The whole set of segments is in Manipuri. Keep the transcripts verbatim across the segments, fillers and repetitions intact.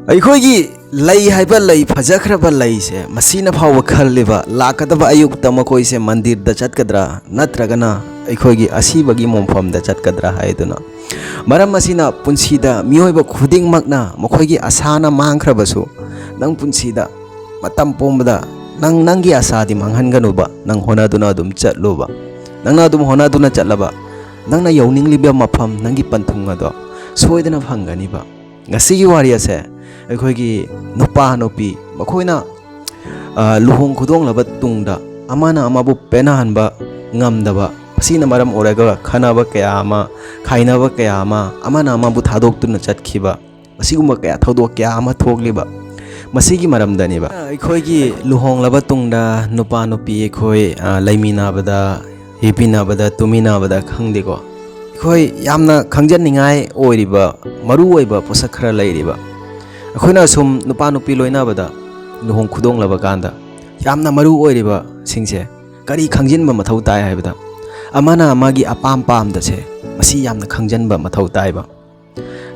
ꯑꯩꯈꯣꯏꯒꯤ ꯂꯩ ꯍꯥꯏꯕ ꯂꯩ, ꯐꯖꯈ꯭ꯔꯕ ꯂꯩꯁꯦ, ꯃꯁꯤꯅ ꯐꯥꯎꯕ ꯈꯜꯂꯤꯕ, ꯂꯥꯛꯀꯗꯕ ꯑꯌꯨꯛꯇ ꯃꯈꯣꯏꯁꯦ ꯃꯟꯗꯤꯔꯗ ꯆꯠꯀꯗ꯭ꯔꯥ, ꯅꯠꯇ꯭ꯔꯒꯅ ꯑꯩꯈꯣꯏꯒꯤ ꯑꯁꯤꯕꯒꯤ ꯃꯣꯡꯐꯝꯗ ꯆꯠꯀꯗ꯭ꯔꯥ ꯍꯥꯏꯗꯨꯅ꯫ ꯃꯔꯝ ꯑꯁꯤꯅ ꯄꯨꯟꯁꯤꯗ ꯃꯤꯑꯣꯏꯕ ꯈꯨꯗꯤꯡꯃꯛꯅ ꯃꯈꯣꯏꯒꯤ ꯑꯁꯥꯅ ꯃꯥꯡꯈ꯭ꯔꯕꯁꯨ, ꯅꯪ ꯄꯨꯟꯁꯤꯗ ꯃꯇꯝ ꯄꯨꯝꯕꯗ ꯅꯪ ꯅꯪꯒꯤ ꯑꯁꯥꯗꯤ ꯃꯥꯡꯍꯟꯒꯅꯨꯕ, ꯅꯪ ꯍꯣꯠꯅꯗꯨꯅ ꯑꯗꯨꯝ ꯆꯠꯂꯨꯕ꯫ ꯅꯪꯅ ꯑꯗꯨꯝ ꯍꯣꯠꯅꯗꯨꯅ ꯆꯠꯂꯕ, ꯅꯪꯅ ꯌꯧꯅꯤꯡꯂꯤꯕ ꯃꯐꯝ, ꯅꯪꯒꯤ ꯄꯟꯊꯨꯡ ꯑꯗꯣ ꯁꯣꯏꯗꯅ ꯐꯪꯒꯅꯤꯕ꯫ ꯉꯁꯤꯒꯤ ꯋꯥꯔꯤ ꯑꯁꯦ ꯑꯩꯈꯣꯏꯒꯤ ꯅꯨꯄꯥ ꯅꯨꯄꯤ ꯃꯈꯣꯏꯅ, ꯑ, ꯂꯨꯍꯣꯡ ꯈꯨꯗꯣꯡꯂꯕ ꯇꯨꯡꯗ ꯑꯃꯅ ꯑꯃꯕꯨ ꯄꯦꯟꯅꯍꯟꯕ ꯉꯝꯗꯕ, ꯃꯁꯤꯅ ꯃꯔꯝ ꯑꯣꯏꯔꯒ ꯈꯟꯅꯕ ꯀꯌꯥ ꯑꯃ, ꯈꯥꯏꯅꯕ ꯀꯌꯥ ꯑꯃ, ꯑꯃꯅ ꯑꯃꯕꯨ ꯊꯥꯗꯣꯛꯇꯨꯅ ꯆꯠꯈꯤꯕ, ꯃꯁꯤꯒꯨꯝꯕ ꯀꯌꯥ, ꯊꯧꯗꯣꯛ ꯀꯌꯥ ꯑꯃ ꯊꯣꯛꯂꯤꯕ, ꯃꯁꯤꯒꯤ ꯃꯔꯝꯗꯅꯦꯕ꯫ ꯑꯩꯈꯣꯏꯒꯤ ꯂꯨꯍꯣꯡꯂꯕ ꯇꯨꯡꯗ ꯅꯨꯄꯥ ꯅꯨꯄꯤ ꯑꯩꯈꯣꯏ, ꯑ, ꯂꯩꯃꯤꯟꯅꯕꯗ, ꯍꯤꯞꯃꯤꯟꯅꯕꯗ, ꯇꯨꯃꯤꯟꯅꯕꯗ ꯈꯪꯗꯦꯀꯣ, ꯑꯩꯈꯣꯏ ꯌꯥꯝꯅ ꯈꯪꯖꯅꯤꯡꯉꯥꯏ ꯑꯣꯏꯔꯤꯕ ꯃꯔꯨ ꯑꯣꯏꯕ ꯄꯣꯠꯁꯛ ꯈꯔ ꯂꯩꯔꯤꯕ꯫ ꯑꯩꯈꯣꯏꯅ ꯁꯨꯝ ꯅꯨꯄꯥ ꯅꯨꯄꯤ ꯂꯣꯏꯅꯕꯗ, ꯂꯨꯍꯣꯡ ꯈꯨꯗꯣꯡꯂꯕ ꯀꯥꯟꯗ ꯌꯥꯝꯅ ꯃꯔꯨ ꯑꯣꯏꯔꯤꯕꯁꯤꯡꯁꯦ ꯀꯔꯤ ꯈꯪꯖꯤꯟꯕ ꯃꯊꯧ ꯇꯥꯏ ꯍꯥꯏꯕꯗ, ꯑꯃꯅ ꯑꯃꯒꯤ ꯑꯄꯥꯝ ꯄꯥꯝꯗꯁꯦ, ꯃꯁꯤ ꯌꯥꯝꯅ ꯈꯪꯖꯤꯟꯕ ꯃꯊꯧ ꯇꯥꯏꯕ꯫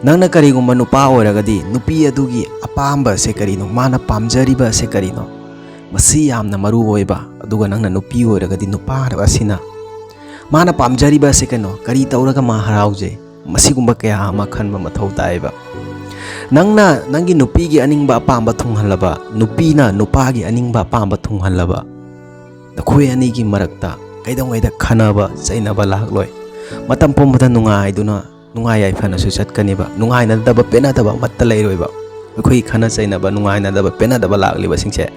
ꯅꯪꯅ ꯀꯔꯤꯒꯨꯝꯕ ꯅꯨꯄꯥ ꯑꯣꯏꯔꯒꯗꯤ, ꯅꯨꯄꯤ ꯑꯗꯨꯒꯤ ꯑꯄꯥꯝꯕꯁꯦ ꯀꯔꯤꯅꯣ, ꯃꯥꯅ ꯄꯥꯝꯖꯔꯤꯕꯁꯦ ꯀꯔꯤꯅꯣ, ꯃꯁꯤ ꯌꯥꯝꯅ ꯃꯔꯨ ꯑꯣꯏꯕ꯫ ꯑꯗꯨꯒ ꯅꯪꯅ ꯅꯨꯄꯤ ꯑꯣꯏꯔꯒꯗꯤ, ꯅꯨꯄꯥ ꯑꯁꯤꯅ ꯃꯥꯅ ꯄꯥꯝꯖꯔꯤꯕꯁꯦ ꯀꯩꯅꯣ, ꯀꯔꯤ ꯇꯧꯔꯒ ꯃꯥ ꯍꯔꯥꯎꯖꯩ, ꯃꯁꯤꯒꯨꯝꯕ ꯀꯌꯥ ꯑꯃ ꯈꯟꯕ ꯃꯊꯧ ꯇꯥꯏꯕ꯫ ꯅꯪꯅ ꯅꯪꯒꯤ ꯅꯨꯄꯤꯒꯤ ꯑꯅꯤꯡꯕ ꯑꯄꯥꯝꯕ ꯊꯨꯡꯍꯜꯂꯕ, ꯅꯨꯄꯤꯅ ꯅꯨꯄꯥꯒꯤ ꯑꯅꯤꯡꯕ ꯑꯄꯥꯝꯕ ꯊꯨꯡꯍꯜꯂꯕ, ꯅꯈꯣꯏ ꯑꯅꯤꯒꯤ ꯃꯔꯛꯇ ꯀꯩꯗꯧꯉꯩꯗ ꯈꯟꯅꯕ ꯆꯩꯅꯕ ꯂꯥꯛꯂꯣꯏ꯫ ꯃꯇꯝ ꯄꯨꯝꯕꯗ ꯅꯨꯡꯉꯥꯏꯗꯨꯅ, ꯅꯨꯡꯉꯥꯏ ꯌꯥꯏꯐꯅꯁꯨ ꯆꯠꯀꯅꯤꯕ꯫ ꯅꯨꯡꯉꯥꯏꯅꯗꯕ, ꯄꯦꯟꯅꯗꯕ ꯑꯃꯠꯇ ꯂꯩꯔꯣꯏꯕ꯫ ꯑꯩꯈꯣꯏꯒꯤ ꯈꯟꯅ ꯆꯩꯅꯕ, ꯅꯨꯡꯉꯥꯏꯅꯗꯕ, ꯄꯦꯟꯅꯗꯕ ꯂꯥꯛꯂꯤꯕꯁꯤꯡꯁꯦ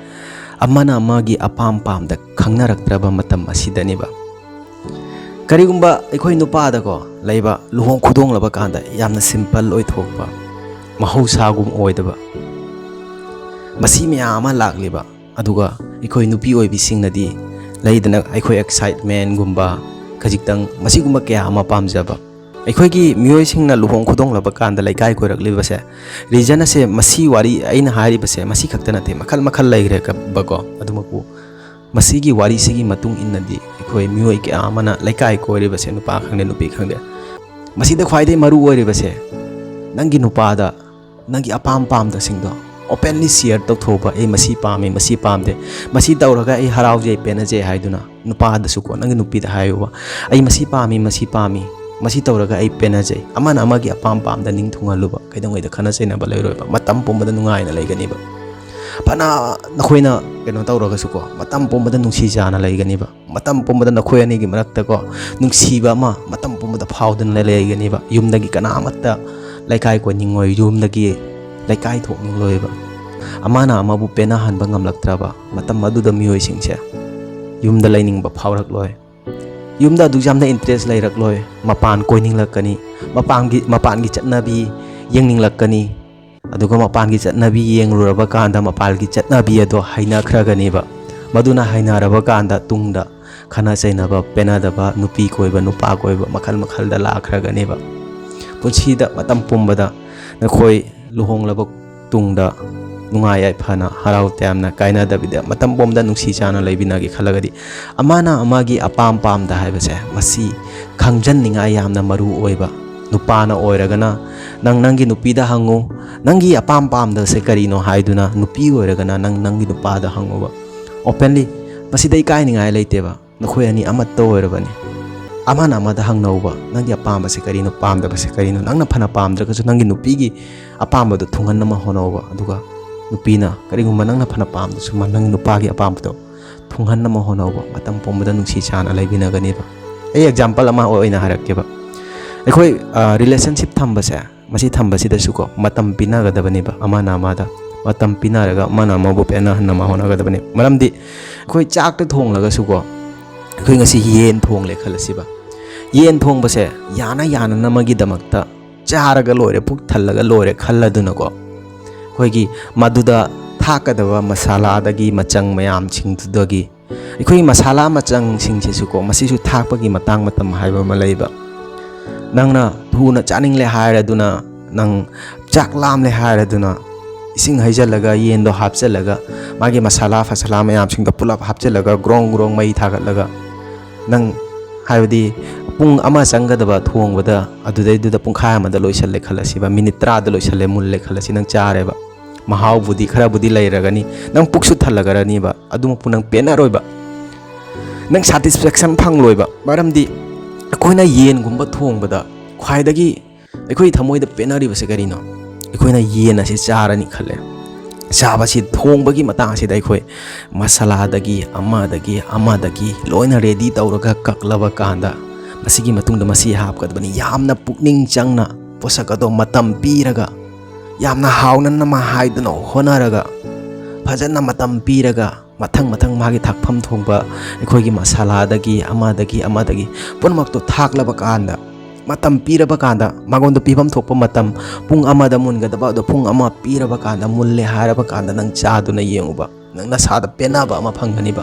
ꯑꯃꯅ ꯑꯃꯒꯤ ꯑꯄꯥꯝ ꯄꯥꯝꯗ ꯈꯪꯅꯔꯛꯇ꯭ꯔꯕ ꯃꯇꯝ ꯑꯁꯤꯗꯅꯦꯕ꯫ ꯀꯔꯤꯒꯨꯝꯕ ꯑꯩꯈꯣꯏ ꯅꯨꯄꯥꯗꯀꯣ ꯂꯩꯕ, ꯂꯨꯍꯣꯡ ꯈꯨꯗꯣꯡꯂꯕ ꯀꯥꯟꯗ ꯌꯥꯝꯅ ꯁꯤꯝꯄꯜ ꯑꯣꯏꯊꯣꯛꯄ, ꯃꯍꯧꯁꯥꯒꯨꯝ ꯑꯣꯏꯗꯕ, ꯃꯁꯤ ꯃꯌꯥꯝ ꯑꯃ ꯂꯥꯛꯂꯤꯕ꯫ ꯑꯗꯨꯒ ꯑꯩꯈꯣꯏ ꯅꯨꯄꯤ ꯑꯣꯏꯕꯤꯁꯤꯡꯅꯗꯤ ꯂꯩꯗꯅ, ꯑꯩꯈꯣꯏ ꯑꯦꯛꯁꯥꯏꯠꯃꯦꯟꯒꯨꯝꯕ, ꯈꯖꯤꯛꯇꯪ ꯃꯁꯤꯒꯨꯝꯕ ꯀꯌꯥ ꯑꯃ ꯄꯥꯝꯖꯕ꯫ ꯑꯩꯈꯣꯏꯒꯤ ꯃꯤꯑꯣꯏꯁꯤꯡꯅ ꯂꯨꯍꯣꯡ ꯈꯨꯗꯣꯡꯂꯕ ꯀꯥꯟꯗ ꯂꯩꯀꯥꯏ ꯀꯣꯏꯔꯛꯂꯤꯕꯁꯦ, ꯔꯤꯖꯟ ꯑꯁꯦ, ꯃꯁꯤ ꯋꯥꯔꯤ ꯑꯩꯅ ꯍꯥꯏꯔꯤꯕꯁꯦ ꯃꯁꯤ ꯈꯛꯇ ꯅꯠꯇꯦ, ꯃꯈꯜ ꯃꯈꯜ ꯂꯩꯈ꯭ꯔꯦꯕꯀꯣ꯫ ꯑꯗꯨꯃꯛꯄꯨ ꯃꯁꯤꯒꯤ ꯋꯥꯔꯤꯁꯤꯒꯤ ꯃꯇꯨꯡ ꯏꯟꯅꯗꯤ ꯑꯩꯈꯣꯏ ꯃꯤꯑꯣꯏ ꯀꯌꯥ ꯑꯃꯅ ꯂꯩꯀꯥꯏ ꯀꯣꯏꯔꯤꯕꯁꯦ, ꯅꯨꯄꯥ ꯈꯪꯗꯦ ꯅꯨꯄꯤ ꯈꯪꯗꯦ, ꯃꯁꯤꯗ ꯈ꯭ꯋꯥꯏꯗꯒꯤ ꯃꯔꯨ ꯑꯣꯏꯔꯤꯕꯁꯦ, ꯅꯪꯒꯤ ꯅꯨꯄꯥꯗ ꯅꯪꯒꯤ ꯑꯄꯥꯝ ꯄꯥꯝꯗꯁꯤꯡꯗꯣ openly share ꯇꯧꯊꯣꯛꯎꯕ꯫ "ꯑꯩ ꯃꯁꯤ ꯄꯥꯝꯃꯤ, ꯃꯁꯤ ꯄꯥꯝꯗꯦ, ꯃꯁꯤ ꯇꯧꯔꯒ ꯑꯩ ꯍꯔꯥꯎꯖꯩ, ꯄꯦꯟꯅꯖꯩ" ꯍꯥꯏꯗꯨꯅ ꯅꯨꯄꯥꯗꯁꯨꯀꯣ, ꯅꯪꯒꯤ ꯅꯨꯄꯤꯗ ꯍꯥꯏꯌꯨꯕ, "ꯑꯩ ꯃꯁꯤ ꯄꯥꯝꯃꯤ, ꯃꯁꯤ ꯄꯥꯝꯃꯤ, ꯃꯁꯤ ꯇꯧꯔꯒ ꯑꯩ ꯄꯦꯟꯅꯖꯩ"꯫ ꯑꯃꯅ ꯑꯃꯒꯤ ꯑꯄꯥꯝ ꯄꯥꯝꯗ ꯅꯤꯡ ꯊꯨꯡꯍꯜꯂꯨꯕ꯫ ꯀꯩꯗꯧꯉꯩꯗ ꯈꯠꯅ ꯆꯩꯅꯕ ꯂꯩꯔꯣꯏꯕ, ꯃꯇꯝ ꯄꯨꯝꯕꯗ ꯅꯨꯡꯉꯥꯏꯅ ꯂꯩꯒꯅꯤꯕ꯫ ꯐꯅ ꯅꯈꯣꯏꯅ ꯀꯩꯅꯣ ꯇꯧꯔꯒꯁꯨꯀꯣ, ꯃꯇꯝ ꯄꯨꯝꯕꯗ ꯅꯨꯡꯁꯤ ꯆꯥꯅ ꯂꯩꯒꯅꯤꯕ꯫ ꯃꯇꯝ ꯄꯨꯝꯕꯗ ꯅꯈꯣꯏ ꯑꯅꯤꯒꯤ ꯃꯔꯛꯇꯀꯣ, ꯅꯨꯡꯁꯤꯕ ꯑꯃ ꯃꯇꯝ ꯄꯨꯝꯕꯗ ꯐꯥꯎꯗꯨꯅ ꯂꯩꯒꯅꯤꯕ꯫ ꯌꯨꯝꯗꯒꯤ ꯀꯅꯥꯃꯠꯇ ꯂꯩꯀꯥꯏ ꯀꯣꯏꯅꯤꯡꯉꯣꯏ, ꯌꯨꯝꯗꯒꯤ ꯂꯩꯀꯥꯏ ꯊꯣꯛꯅꯤꯡꯂꯣꯏꯕ꯫ ꯑꯃꯅ ꯑꯃꯕꯨ ꯄꯦꯟꯅꯍꯟꯕ ꯉꯝꯂꯛꯇ꯭ꯔꯕ ꯃꯇꯝ ꯑꯗꯨꯗ ꯃꯤꯑꯣꯏꯁꯤꯡꯁꯦ ꯌꯨꯝꯗ ꯂꯩꯅꯤꯡꯕ ꯐꯥꯎꯔꯛꯂꯣꯏ꯫ ꯌꯨꯝꯗ ꯑꯗꯨꯛ ꯌꯥꯝꯅ interest ꯂꯩꯔꯛꯂꯣꯏ꯫ ꯃꯄꯥꯟ ꯀꯣꯏꯅꯤꯡꯂꯛꯀꯅꯤ, ꯃꯄꯥꯟꯒꯤ, ꯃꯄꯥꯟꯒꯤ ꯆꯠꯅꯕꯤ ꯌꯦꯡꯅꯤꯡꯂꯛꯀꯅꯤ꯫ ꯑꯗꯨꯒ ꯃꯄꯥꯟꯒꯤ ꯆꯠꯅꯕꯤ ꯌꯦꯡꯂꯨꯔꯕ ꯀꯥꯟꯗ ꯃꯄꯥꯟꯒꯤ ꯆꯠꯅꯕꯤ ꯑꯗꯣ ꯍꯩꯅꯈ꯭ꯔꯒꯅꯦꯕ꯫ ꯃꯗꯨꯅ ꯍꯩꯅꯔꯕ ꯀꯥꯟꯗ ꯇꯨꯡꯗ ꯈꯠꯅ ꯆꯩꯅꯕ, ꯄꯦꯟꯅꯗꯕ, ꯅꯨꯄꯤ ꯀꯣꯏꯕ, ꯅꯨꯄꯥ ꯀꯣꯏꯕ ꯃꯈꯜ ꯃꯈꯜꯗ ꯂꯥꯛꯈ꯭ꯔꯒꯅꯦꯕ꯫ ꯄꯨꯟꯁꯤꯗ ꯃꯇꯝ ꯄꯨꯝꯕꯗ ꯅꯈꯣꯏ ꯂꯨꯍꯣꯡꯂꯕ ꯇꯨꯡꯗ ꯅꯨꯡꯉꯥꯏ ꯌꯥꯏꯐꯅ, ꯍꯔꯥꯎ ꯇꯌꯥꯝꯅ, ꯀꯥꯏꯅꯗꯕꯤꯗ ꯃꯇꯝ ꯄꯨꯝꯕꯗ ꯅꯨꯡꯁꯤ ꯆꯥꯟꯅ ꯂꯩꯃꯤꯟꯅꯒꯦ ꯈꯜꯂꯒꯗꯤ, ꯑꯃꯅ ꯑꯃꯒꯤ ꯑꯄꯥꯝ ꯄꯥꯝꯗ ꯍꯥꯏꯕꯁꯦ, ꯃꯁꯤ ꯈꯪꯖꯟꯅꯤꯡꯉꯥꯏ ꯌꯥꯝꯅ ꯃꯔꯨ ꯑꯣꯏꯕ꯫ ꯅꯨꯄꯥꯅ ꯑꯣꯏꯔꯒꯅ ꯅꯪ ꯅꯪꯒꯤ ꯅꯨꯄꯤꯗ ꯍꯪꯉꯨ, ꯅꯪꯒꯤ ꯑꯄꯥꯝ ꯄꯥꯝꯗꯁꯦ ꯀꯔꯤꯅꯣ ꯍꯥꯏꯗꯨꯅ꯫ ꯅꯨꯄꯤ ꯑꯣꯏꯔꯒꯅ ꯅꯪ ꯅꯪꯒꯤ ꯅꯨꯄꯥꯗ ꯍꯪꯉꯨꯕ꯫ Openly, ꯃꯁꯤꯗ ꯏꯀꯥꯏꯅꯤꯡꯉꯥꯏ ꯂꯩꯇꯦꯕ꯫ ꯅꯈꯣꯏ ꯑꯅꯤ ꯑꯃꯠꯇ ꯑꯣꯏꯔꯕꯅꯤ꯫ ꯑꯃꯅ ꯑꯃꯗ ꯍꯪꯅꯧꯕ, "ꯅꯪꯒꯤ ꯑꯄꯥꯝꯕꯁꯦ ꯀꯔꯤꯅꯣ, ꯄꯥꯝꯗꯕꯁꯦ ꯀꯔꯤꯅꯣ?" ꯅꯪꯅ ꯐꯅ ꯄꯥꯝꯗ꯭ꯔꯒꯁꯨ ꯅꯪꯒꯤ ꯅꯨꯄꯤꯒꯤ ꯑꯄꯥꯝꯕꯗꯣ ꯊꯨꯡꯍꯟꯅꯕ ꯍꯣꯠꯅꯧꯕ꯫ ꯑꯗꯨꯒ ꯅꯨꯄꯤꯅ ꯀꯔꯤꯒꯨꯝꯕ ꯅꯪꯅ ꯐꯅ ꯄꯥꯝꯗꯁꯨ ꯃꯥ ꯅꯪꯒꯤ ꯅꯨꯄꯥꯒꯤ ꯑꯄꯥꯝꯕꯗꯣ ꯊꯨꯡꯍꯟꯅꯕ ꯍꯣꯠꯅꯧꯕ꯫ ꯃꯇꯝ ꯄꯨꯝꯕꯗ ꯅꯨꯡꯁꯤ ꯆꯥꯟꯅ ꯂꯩꯃꯤꯟꯅꯒꯅꯦꯕ꯫ ꯑꯩ example ꯑꯃ ꯑꯣꯏꯅ ꯍꯥꯏꯔꯛꯀꯦꯕ꯫ ꯑꯩꯈꯣꯏ, ꯑ, relationship ꯊꯝꯕꯁꯦ, ꯃꯁꯤ ꯊꯝꯕꯁꯤꯗꯁꯨꯀꯣ, ꯃꯇꯝ ꯄꯤꯅꯒꯗꯕꯅꯦꯕ꯫ ꯑꯃꯅ ꯑꯃꯗ ꯃꯇꯝ ꯄꯤꯅꯔꯒ ꯑꯃꯅ ꯑꯃꯕꯨ ꯄꯦꯟꯅꯍꯟꯅꯕ ꯍꯣꯠꯅꯒꯗꯕꯅꯤ꯫ ꯃꯔꯝꯗꯤ ꯑꯩꯈꯣꯏ ꯆꯥꯛꯇ ꯊꯣꯡꯂꯒꯁꯨꯀꯣ, ꯑꯩꯈꯣꯏ ꯉꯁꯤ ꯌꯦꯟ ꯊꯣꯡꯂꯦ ꯈꯜꯂꯁꯤꯕ꯫ ꯌꯦꯟ ꯊꯣꯡꯕꯁꯦ ꯌꯥꯅ ꯌꯥꯅꯅꯕꯒꯤꯗꯃꯛꯇ ꯆꯥꯔꯒ ꯂꯣꯏꯔꯦ, ꯄꯨꯛ ꯊꯜꯂꯒ ꯂꯣꯏꯔꯦ ꯈꯜꯂꯗꯨꯅꯀꯣ, ꯑꯩꯈꯣꯏꯒꯤ ꯃꯗꯨꯗ ꯊꯥꯛꯀꯗꯕ ꯃꯁꯥꯂꯥꯗꯒꯤ ꯃꯆꯪ ꯃꯌꯥꯝꯁꯤꯡꯗꯨꯗꯒꯤ ꯑꯩꯈꯣꯏꯒꯤ ꯃꯁꯥꯂꯥ ꯃꯆꯪꯁꯤꯡꯁꯤꯁꯨꯀꯣ, ꯃꯁꯤꯁꯨ ꯊꯥꯛꯄꯒꯤ ꯃꯇꯥꯡ ꯃꯇꯝ ꯍꯥꯏꯕ ꯑꯃ ꯂꯩꯕ꯫ ꯅꯪꯅ ꯊꯨꯅ ꯆꯥꯅꯤꯡꯂꯦ ꯍꯥꯏꯔꯗꯨꯅ, ꯅꯪ ꯆꯥꯛ ꯂꯥꯝꯂꯦ ꯍꯥꯏꯔꯗꯨꯅ, ꯏꯁꯤꯡ ꯍꯩꯖꯤꯜꯂꯒ, ꯌꯦꯟꯗꯣ ꯍꯥꯞꯆꯤꯜꯂꯒ, ꯃꯥꯒꯤ ꯃꯁꯥꯂꯥ ꯐꯁꯥꯂꯥ ꯃꯌꯥꯝꯁꯤꯡꯗꯣ ꯄꯨꯂꯞ ꯍꯥꯞꯆꯤꯜꯂꯒ, ꯒ꯭ꯔꯣꯡ ꯒ꯭ꯔꯣꯡ ꯃꯩ ꯊꯥꯒꯠꯂꯒ, ꯅꯪ, ꯍꯥꯏꯕꯗꯤ, ꯄꯨꯡ ꯑꯃ ꯆꯪꯒꯗꯕ ꯊꯣꯡꯕꯗ ꯑꯗꯨꯗꯩꯗꯨꯗ ꯄꯨꯡꯈꯥꯏ ꯑꯃꯗ ꯂꯣꯏꯁꯜꯂꯦ ꯈꯜꯂꯁꯤꯕ, ꯃꯤꯅꯤꯠ ꯇꯔꯥꯗ ꯂꯣꯏꯁꯜꯂꯦ, ꯃꯨꯜꯂꯦ ꯈꯜꯂꯁꯤ, ꯅꯪ ꯆꯥꯔꯦꯕ꯫ ꯃꯍꯥꯎꯕꯨꯗꯤ ꯈꯔꯕꯨꯗꯤ ꯂꯩꯔꯒꯅꯤ, ꯅꯪ ꯄꯨꯛꯁꯨ ꯊꯜꯂꯒꯅꯤꯕ, ꯑꯗꯨꯃꯛꯄꯨ ꯅꯪ ꯄꯦꯟꯅꯔꯣꯏꯕ, ꯅꯪ ꯁꯦꯇꯤꯁꯐꯦꯛꯁꯟ ꯐꯪꯂꯣꯏꯕ꯫ ꯃꯔꯝꯗꯤ ꯑꯩꯈꯣꯏꯅ ꯌꯦꯟꯒꯨꯝꯕ ꯊꯣꯡꯕꯗ ꯈ꯭ꯋꯥꯏꯗꯒꯤ ꯑꯩꯈꯣꯏ ꯊꯃꯣꯏꯗ ꯄꯦꯟꯅꯔꯤꯕꯁꯦ ꯀꯔꯤꯅꯣ? ꯑꯩꯈꯣꯏꯅ ꯌꯦꯟ ꯑꯁꯤ ꯆꯥꯔꯅꯤ ꯈꯜꯂꯦ, ꯆꯥꯕꯁꯤ, ꯊꯣꯡꯕꯒꯤ ꯃꯇꯥꯡ ꯑꯁꯤꯗ ꯑꯩꯈꯣꯏ ꯃꯁꯥꯂꯥꯗꯒꯤ ꯑꯃꯗꯒꯤ ꯑꯃꯗꯒꯤ ꯂꯣꯏꯅ ꯔꯦꯗꯤ ꯇꯧꯔꯒ ꯀꯛꯂꯕ ꯀꯥꯟꯗ, ꯃꯁꯤꯒꯤ ꯃꯇꯨꯡꯗ ꯃꯁꯤ ꯍꯥꯞꯀꯗꯕꯅꯤ, ꯌꯥꯝꯅ ꯄꯨꯛꯅꯤꯡ ꯆꯪꯅ ꯄꯣꯠꯁꯛ ꯑꯗꯣ ꯃꯇꯝ ꯄꯤꯔꯒ, ꯌꯥꯝꯅ ꯍꯥꯎꯅꯅꯕ ꯍꯥꯏꯗꯨꯅ ꯍꯣꯠꯅꯔꯒ, ꯐꯖꯅ ꯃꯇꯝ ꯄꯤꯔꯒ, ꯃꯊꯪ ꯃꯊꯪ ꯃꯥꯒꯤ ꯊꯥꯛꯐꯝ ꯊꯣꯛꯄ ꯑꯩꯈꯣꯏꯒꯤ ꯃꯁꯥꯂꯥꯗꯒꯤ ꯑꯃꯗꯒꯤ ꯑꯃꯗꯒꯤ ꯄꯨꯝꯅꯃꯛꯇꯣ ꯊꯥꯛꯂꯕ ꯀꯥꯟꯗ, ꯃꯇꯝ ꯄꯤꯔꯕ ꯀꯥꯟꯗ, ꯃꯉꯣꯟꯗ ꯄꯤꯐꯝ ꯊꯣꯛꯄ ꯃꯇꯝ, ꯄꯨꯡ ꯑꯃꯗ ꯃꯨꯟꯒꯗꯕ ꯑꯗꯣ ꯄꯨꯡ ꯑꯃ ꯄꯤꯔꯕ ꯀꯥꯟꯗ, ꯃꯨꯜꯂꯦ ꯍꯥꯏꯔꯕ ꯀꯥꯟꯗ, ꯅꯪ ꯆꯥꯗꯨꯅ ꯌꯦꯡꯉꯨꯕ, ꯅꯪ ꯅꯁꯥꯗ ꯄꯦꯟꯅꯕ ꯑꯃ ꯐꯪꯒꯅꯤꯕ,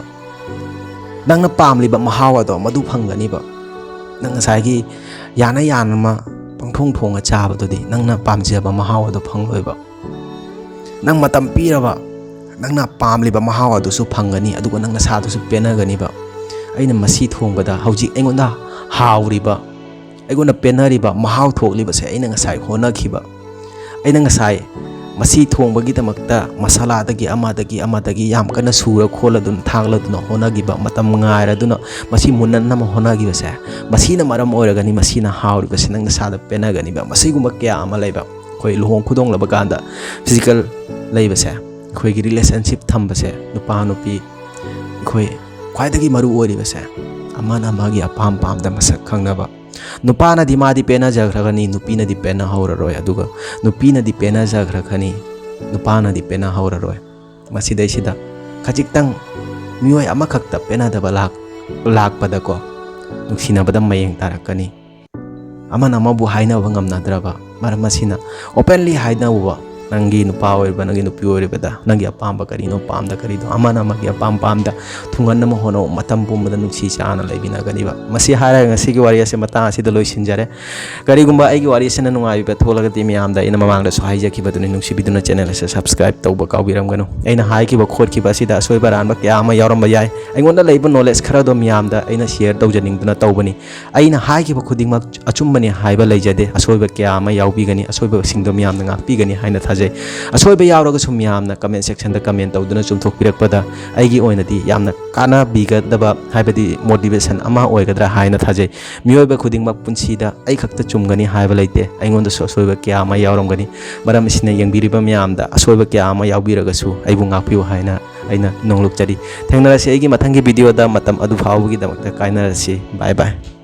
ꯅꯪꯅ ꯄꯥꯝꯂꯤꯕ ꯃꯍꯥꯎ ꯑꯗꯣ ꯃꯗꯨ ꯐꯪꯒꯅꯤꯕ꯫ ꯅꯪ ꯉꯁꯥꯏꯒꯤ ꯌꯥꯅ ꯌꯥꯅꯃ ꯄꯪꯊꯣꯡ ꯊꯣꯡꯉ ꯆꯥꯕꯗꯨꯗꯤ ꯅꯪꯅ ꯄꯥꯝꯖꯕ ꯃꯍꯥꯎ ꯑꯗꯣ ꯐꯪꯂꯣꯏꯕ꯫ ꯅꯪ ꯃꯇꯝ ꯄꯤꯔꯕ, ꯅꯪꯅ ꯄꯥꯝꯂꯤꯕ ꯃꯍꯥꯎ ꯑꯗꯨꯁꯨ ꯐꯪꯒꯅꯤ, ꯑꯗꯨꯒ ꯅꯪ ꯅꯁꯥꯗꯨꯁꯨ ꯄꯦꯟꯅꯒꯅꯤꯕ꯫ ꯑꯩꯅ ꯃꯁꯤ ꯊꯣꯡꯕꯗ ꯍꯧꯖꯤꯛ ꯑꯩꯉꯣꯟꯗ ꯍꯥꯎꯔꯤꯕ, ꯑꯩꯉꯣꯟꯗ ꯄꯦꯟꯅꯔꯤꯕ, ꯃꯍꯥꯎ ꯊꯣꯛꯂꯤꯕꯁꯦ ꯑꯩꯅ ꯉꯁꯥꯏ ꯍꯣꯠꯅꯈꯤꯕ, ꯑꯩꯅ ꯉꯁꯥꯏ ꯃꯁꯤ ꯊꯣꯡꯕꯒꯤꯗꯃꯛꯇ ꯃꯁꯥꯂꯥꯗꯒꯤ ꯑꯃꯗꯒꯤ ꯑꯃꯗꯒꯤ ꯌꯥꯝ ꯀꯟꯅ ꯁꯨꯔ ꯈꯣꯠꯂꯗꯨꯅ, ꯊꯥꯛꯂꯗꯨꯅ ꯍꯣꯠꯅꯈꯤꯕ, ꯃꯇꯝ ꯉꯥꯏꯔꯗꯨꯅ ꯃꯁꯤ ꯃꯨꯟꯅꯅꯕ ꯍꯣꯠꯅꯈꯤꯕꯁꯦ, ꯃꯁꯤꯅ ꯃꯔꯝ ꯑꯣꯏꯔꯒꯅꯤ ꯃꯁꯤꯅ ꯍꯥꯎꯔꯤꯕꯁꯦ, ꯅꯪ ꯅꯁꯥꯗ ꯄꯦꯟꯅꯒꯅꯤꯕ꯫ ꯃꯁꯤꯒꯨꯝꯕ ꯀꯌꯥ ꯑꯃ ꯂꯩꯕ, ꯑꯩꯈꯣꯏ ꯂꯨꯍꯣꯡ ꯈꯨꯗꯣꯡꯂꯕ ꯀꯥꯟꯗ ꯐꯤꯖꯤꯀꯦꯜ ꯂꯩꯕꯁꯦ, ꯑꯩꯈꯣꯏꯒꯤ ꯔꯤꯂꯦꯁꯟꯁꯤꯞ ꯊꯝꯕꯁꯦ, ꯅꯨꯄꯥ ꯅꯨꯄꯤ ꯑꯩꯈꯣꯏ ꯈ꯭ꯋꯥꯏꯗꯒꯤ ꯃꯔꯨ ꯑꯣꯏꯔꯤꯕꯁꯦ, ꯑꯃꯅ ꯑꯃꯒꯤ ꯑꯄꯥꯝ ꯄꯥꯝꯗ ꯃꯁꯛ ꯈꯪꯅꯕ꯫ ꯅꯨꯄꯥꯅꯗꯤ ꯃꯥꯗꯤ ꯄꯦꯟꯅꯖꯈ꯭ꯔꯒꯅꯤ, ꯅꯨꯄꯤꯅꯗꯤ ꯄꯦꯟꯅꯍꯧꯔꯔꯣꯏ, ꯑꯗꯨꯒ ꯅꯨꯄꯤꯅꯗꯤ ꯄꯦꯟꯅꯖꯈ꯭ꯔꯒꯅꯤ, ꯅꯨꯄꯥꯅꯗꯤ ꯄꯦꯟꯅꯍꯧꯔꯔꯣꯏ꯫ ꯃꯁꯤꯗꯩꯁꯤꯗ ꯈꯖꯤꯛꯇꯪ ꯃꯤꯑꯣꯏ ꯑꯃꯈꯛꯇ ꯄꯦꯟꯅꯗꯕ ꯂꯥꯛ-, ꯂꯥꯛꯄꯗꯀꯣ, ꯅꯨꯡꯁꯤꯅꯕꯗ ꯃꯌꯦꯡ ꯇꯥꯔꯛꯀꯅꯤ꯫ ꯑꯃꯅ ꯑꯃꯕꯨ ꯍꯥꯏꯅꯕ ꯉꯝꯅꯗ꯭ꯔꯕ ꯃꯔꯝ ꯑꯁꯤꯅ, ꯑꯣꯄꯦꯟꯂꯤ ꯍꯥꯏꯅꯧꯕ, ꯅꯪꯒꯤ ꯅꯨꯄꯥ ꯑꯣꯏꯔꯤꯕ, ꯅꯪꯒꯤ ꯅꯨꯄꯤ ꯑꯣꯏꯔꯤꯕꯗ ꯅꯪꯒꯤ ꯑꯄꯥꯝꯕ ꯀꯔꯤꯅꯣ, ꯄꯥꯝꯗ ꯀꯔꯤꯅꯣ, ꯑꯃꯅ ꯑꯃꯒꯤ ꯑꯄꯥꯝ ꯄꯥꯝꯗ ꯊꯨꯡꯍꯟꯅꯕ ꯍꯣꯠꯅꯧ꯫ ꯃꯇꯝ ꯄꯨꯝꯕꯗ ꯅꯨꯡꯁꯤ ꯆꯥꯟꯅ ꯂꯩꯃꯤꯟꯅꯒꯅꯤꯕ꯫ ꯃꯁꯤ ꯍꯥꯏꯔꯒ ꯉꯁꯤꯒꯤ ꯋꯥꯔꯤ ꯑꯁꯤ ꯃꯇꯥꯡ ꯑꯁꯤꯗ ꯂꯣꯏꯁꯤꯟꯖꯔꯦ꯫ ꯀꯔꯤꯒꯨꯝꯕ ꯑꯩꯒꯤ ꯋꯥꯔꯤ ꯑꯁꯤꯅ ꯅꯨꯡꯉꯥꯏꯕꯤꯕ ꯊꯣꯛꯂꯒꯗꯤ, ꯃꯌꯥꯝꯗ ꯑꯩꯅ ꯃꯃꯥꯡꯗꯁꯨ ꯍꯥꯏꯖꯈꯤꯕꯗꯨꯅꯤ, ꯅꯨꯡꯁꯤꯕꯤꯗꯨꯅ channel ꯑꯁꯤ subscribe ꯇꯧꯕ ꯀꯥꯎꯕꯤꯔꯝꯒꯅꯨ꯫ ꯑꯩꯅ ꯍꯥꯏꯈꯤꯕ ꯈꯣꯠꯈꯤꯕ ꯑꯁꯤꯗ ꯑꯁꯣꯏꯕ ꯑꯔꯥꯟꯕ ꯀꯌꯥ ꯑꯃ ꯌꯥꯎꯔꯝꯕ ꯌꯥꯏ꯫ ꯑꯩꯉꯣꯟꯗ ꯂꯩꯕ knowledge ꯈꯔꯗꯣ ꯃꯌꯥꯝꯗ ꯑꯩꯅ share ꯇꯧꯖꯅꯤꯡꯗꯨꯅ ꯇꯧꯕꯅꯤ꯫ ꯑꯩꯅ ꯍꯥꯏꯈꯤꯕ ꯈꯨꯗꯤꯡꯃꯛ ꯑꯆꯨꯝꯕꯅꯤ ꯍꯥꯏꯕ ꯂꯩꯖꯗꯦ꯫ ꯑꯁꯣꯏꯕ ꯀꯌꯥ ꯑꯃ ꯌꯥꯎꯕꯤꯒꯅꯤ, ꯑꯁꯣꯏꯕꯁꯤꯡꯗꯣ ꯃꯌꯥꯝꯅ ꯉꯥꯛꯄꯤꯒꯅꯤ ꯍꯥꯏꯅ ꯊꯥꯖꯩ꯫ ꯑꯁꯣꯏꯕ ꯌꯥꯎꯔꯒꯁꯨ ꯃꯌꯥꯝꯅ comment section ꯗ comment ꯇꯧꯗꯨꯅ ꯆꯨꯝꯊꯣꯛꯄꯤꯔꯛꯄꯗ ꯑꯩꯒꯤ ꯑꯣꯏꯅꯗꯤ ꯌꯥꯝꯅ ꯀꯥꯟꯅꯕꯤꯒꯗꯕ, ꯍꯥꯏꯕꯗꯤ motivation ꯑꯃ ꯑꯣꯏꯒꯗ꯭ꯔꯥ ꯍꯥꯏꯅ ꯊꯥꯖꯩ꯫ ꯃꯤꯑꯣꯏꯕ ꯈꯨꯗꯤꯡꯃꯛ ꯄꯨꯟꯁꯤꯗ ꯑꯩ ꯈꯛꯇ ꯆꯨꯝꯒꯅꯤ ꯍꯥꯏꯕ ꯂꯩꯇꯦ꯫ ꯑꯩꯉꯣꯟꯗꯁꯨ ꯑꯁꯣꯏꯕ ꯀꯌꯥ ꯑꯃ ꯌꯥꯎꯔꯝꯒꯅꯤ꯫ ꯃꯔꯝ ꯑꯁꯤꯅ, ꯌꯦꯡꯕꯤꯔꯤꯕ ꯃꯌꯥꯝꯗ ꯑꯁꯣꯏꯕ ꯀꯌꯥ ꯑꯃ ꯌꯥꯎꯕꯤꯔꯒꯁꯨ ꯑꯩꯕꯨ ꯉꯥꯛꯄꯤꯌꯨ ꯍꯥꯏꯅ ꯑꯩꯅ ꯅꯣꯡꯂꯨꯛꯆꯔꯤ꯫ ꯊꯦꯡꯅꯔꯁꯤ ꯑꯩꯒꯤ ꯃꯊꯪꯒꯤ video ꯗ꯫ ꯃꯇꯝ ꯑꯗꯨ ꯐꯥꯎꯕꯒꯤꯗꯃꯛꯇ ꯀꯥꯏꯅꯔꯁꯤ꯫ Bye bye꯫